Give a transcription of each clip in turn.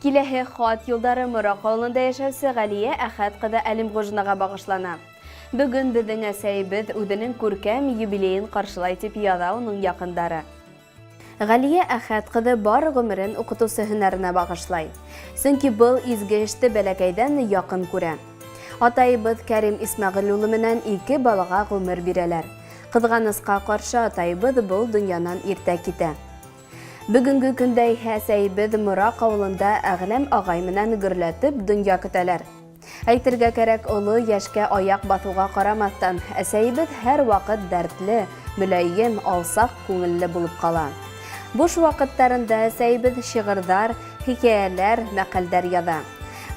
Киләһе хат юлдары Мораҡ ауылында йәшәүсе Ғәлиә Әхәт ҡыҙы Әлимғужинаға бағышлана. Бөгөн беҙҙең әсәйебеҙ үҙенең күркәм юбилейын ҡаршылай, тип яҙа уның яҡындары. Ғәлиә Әхәт ҡыҙы бар ғүмерен уҡытыусы һөнәренә бағышлай. Сөнки был изге эште бәләкәйҙән яҡын күрә. Атайыбыҙ Кәрим Исмәғил улы менән ике балаға ғүмер бирәләр. Ҡыҙғанысҡа ҡаршы, атайыбыҙ был донъянан иртә китә. Бөгөнгө көндә иһә әсәйебеҙ Мораҡ ауылында Әғләм ағай менән гөрләтеп донъя көтәләр. Әйтергә кәрәк, оло йәшкә аяҡ баҫыуға ҡарамаҫтан, әсәйебеҙ һәр ваҡыт дәртле, мөләйем, алсаҡ күңелле булып ҡала. Буш ваҡыттарында әсәйебеҙ шиғырҙар, хикәйәләр, мәҡәлдәр яҙа.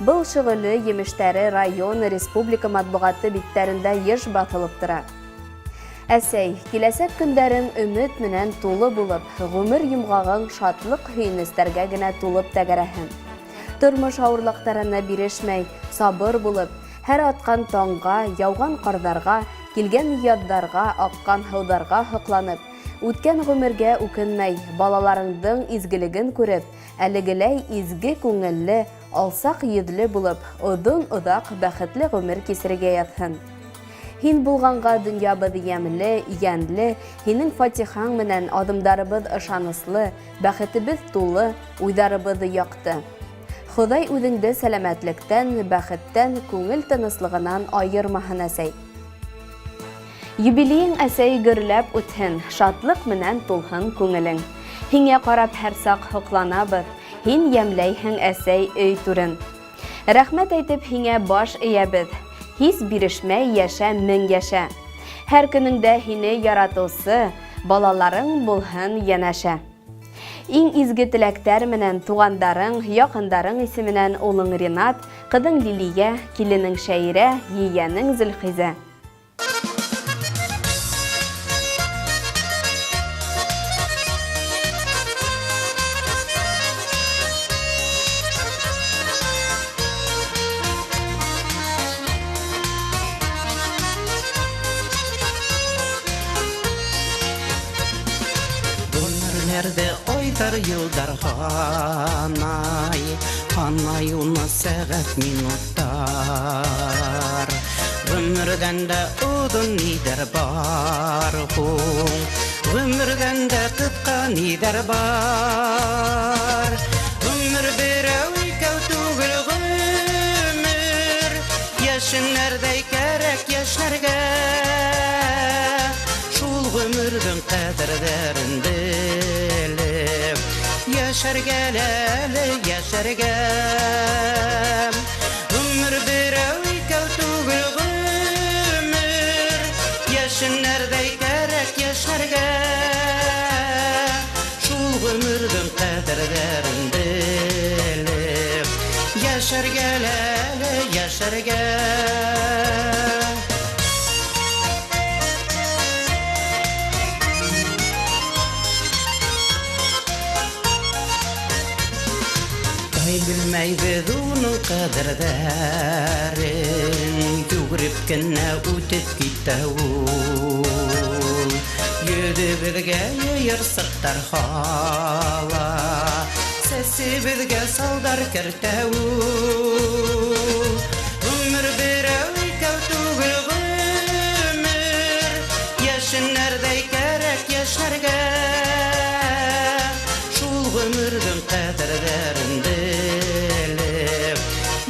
Был шөғөлө емештәре район, республика матбуғаты биттәрендә йыш баҫылып тора. Әсәй, киләсәк көндәрең өмөт менән тулы булып, ғүмер йомғағың шатлыҡ-һөйөнөстәргә генә тулып тәгәрәһен. Тормош ауырлыҡтарына бирешмәй, сабыр булып, һәр атҡан таңға, яуған ҡарҙарға, килгән яҙҙарға, аҡҡан һыуҙарға һоҡланып, үткән ғүмергә үкенмәй, балаларыңдың изгелеген күреп, әлегеләй изге күңелле, алсаҡ йөҙлө булып, оҙон-оҙаҡ бәхетле ғүмер кисерергә яҙһын. Һин булғанға донъябыҙ йәмле, йәнле, һинең фатихаң менән аҙымдарыбыҙ ышаныслы, бәхетебеҙ тулы, уйҙарыбыҙ яҡты. Хоҙай үҙеңде сәләмәтлектән, бәхеттән, күңел тыныслығынан айырмаһын, әсәй. Юбилейың, әсәй, гөрләп үтһен, шатлыҡ менән тулһын күңелең. Һиңә ҡарап һәр саҡ һоҡланабыҙ, һин йәмләйһең, әсәй, өй түрен. Рәхмәт әйтеп һиңә баш эйәбеҙ, һис бирешмәй йәшә мең йәшә. Һәр көнөңдә һине яратыусы балаларың булһын йәнәшә. Иң изге теләктәр менән туғандарың, яҡындарың исеменән улың Ринат, ҡыҙың Лилиә, киленең Шәйрә, ейәнең Зөлхизә. Ғүмерҙәрҙе айҙар, йылдар һанай, һанай уны сәғәт, минуттар. Ғүмерҙән дә оҙон ниҙәр бар һуң? Ғүмерҙән дә ҡыҫҡа ниҙәр бар? Ғүмер берәү, икәү түгел ғүмер, йәшенәрҙәй кәрәк йәшнәргә. Шул ғүмерҙең ҡәҙерҙәрен белеп, йәшәргә әле, йәшәргә. Ғүмер берәү, икәү түгел ғүмер, йәшенәрҙәй кәрәк йәшнәргә. Шул ғүмерҙең ҡәҙерҙәрен белеп, йәшәргә әле, йәшәргә. Ай белмәйбеҙ уның ҡәҙерҙәрен, йүгереп кенә үтеп китә ул. Йөҙөбөҙгә йыйырсыҡтар һала, сәсебеҙгә салдар кәртә ул. Ғүмер берәү, икәү түгел ғүмер, йәшенәрҙәй кәрәк йәшнәргә. Шул ғүмерҙең ҡәҙерҙәрен белеп,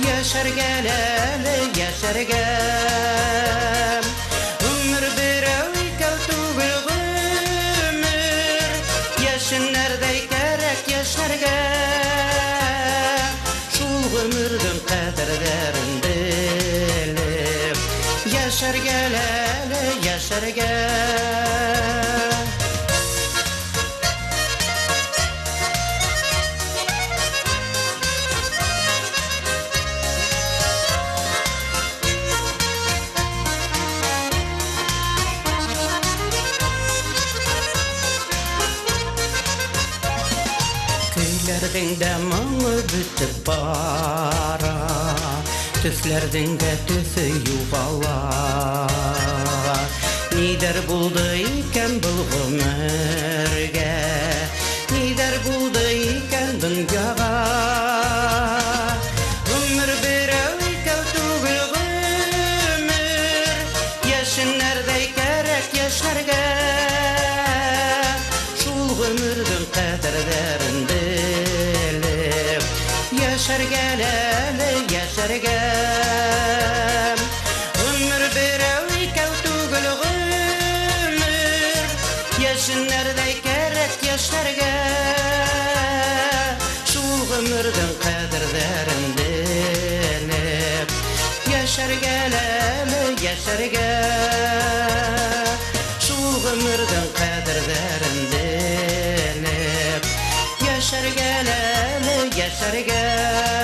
йәшәргә әле, йәшәргә. Ғүмер берәү, икәү түгел ғүмер, йәшенәрҙәй кәрәк йәшнәргә. Шул ғүмерҙең ҡәҙерҙәрен белеп, йәшәргә әле, йәшәргә. Көйләрҙең дә моңо бөтөп бара, төҫләрҙең дә төҫө юғала. Ниҙәр булды икән был ғүмергә, ниҙәр булды икән донъяға? Йәшәргә. Ғүмер берәү, икәү түгел ғүмер, йәшенләрҙәй кәрәк йәшләргә. Шул ғүмерҙең ҡәҙерҙәрен белеп, йәшәргә әле, йәшәргә. Шул ғүмерҙең ҡәҙерҙәрен белеп, йәшәргә әле, йәшәргә.